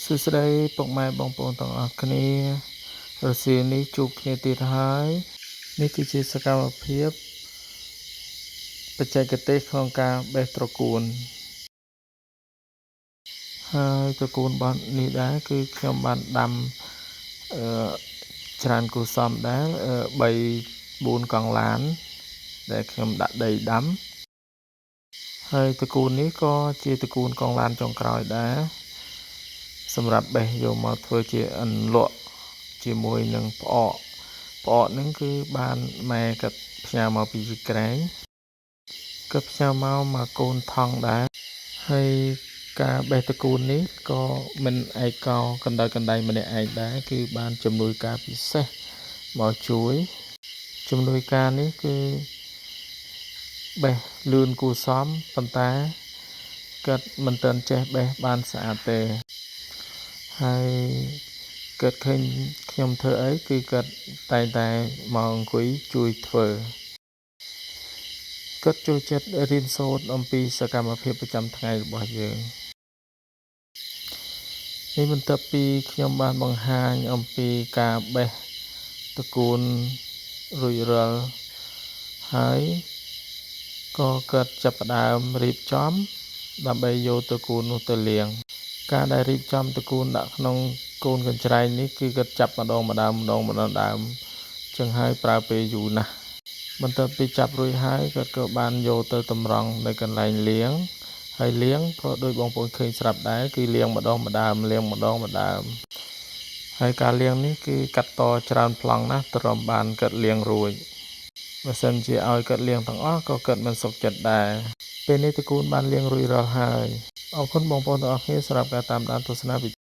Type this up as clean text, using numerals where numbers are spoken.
សួស្តីពុកម៉ែបងប្អូនទាំងអស់គ្នារសៀលនេះជួបគ្នាទៀតហើយនេះគឺជាសកម្មភាពបច្ចេកទេសក្នុងការបេះត្រកួនហើយត្រកួនរបស់នេះដែរគឺខ្ញុំបានដាំអឺច្រើនគួរសមដែរ3 4កង់ឡានដែលខ្ញុំដាក់ដីដាំហើយត្រកួននេះក៏ជាត្រកួនកង់ឡានចុងក្រោយដែរសម្រាប់បេះយកមកធ្វើជាអន្លក់ជាមួយនឹងផ្អកផ្អកហ្នឹងគឺបានម៉ែគាត់ផ្ញើមកពីយូក្រែងគាត់ផ្ញើមកមកកូនថង់ដែរហើយការបេះត្រកួននេះក៏មិនឯកោកណ្ដៅកណ្ដែងម្នាក់ឯងដែរគឺបានជំនួយការពិសេសមកជួយជំនួយការនេះគឺបេះលឿនគួរសមប៉ុន្តែគាត់មិនទាន់ចេះបេះបានស្អាតទេហើយគាត់ឃើញខ្ញុំធ្វើអីគឺគាត់តែងតែមកអង្គុយជួយធ្វើគាត់ចូលចិត្តរៀនសូត្រអំពីសកម្មភាពប្រចាំថ្ងៃរបស់យើងនេះបន្ទាប់ពីខ្ញុំបានបង្ហាញអំពីការបេះត្រកួនរួចរាល់ហើយក៏គាត់ចាប់ផ្ដើមរៀបចំដើម្បីយកត្រកួននោះទៅលាងការដែលរៀបចំត្រកួនដាក់ក្នុងកូនកញ្ច្រែងនេះគឺគាត់ចាប់ម្ដងម្ដងម្ដងម្ដងដើមចឹងហើយប្រើពេលយូរណាស់បន្ទាប់ពីចាប់រួចហើយគាត់ក៏បានយកទៅតម្រង់នៅកន្លែងលាងហើយលាងក៏ដោយបងប្អូនឃើញស្រាប់ដែរគឺលាងម្ដងម្ដើមលាងម្ដងម្ដើមហើយការលាងនេះគឺកាត់តច្រើនប្លង់ណាស់ទ្រាំបានគាត់លាងរួចបើសិនជាឲ្យគាត់លាងទាំងអស់ក៏គាត់មិនសុខចិត្តដែរពេលនេះត្រកួនបានលាងរួចរាល់ហើយអរគុណបងប្អូនទាំងអស់គ្នាសម្រាប់ការតាមដានទស្សនាវី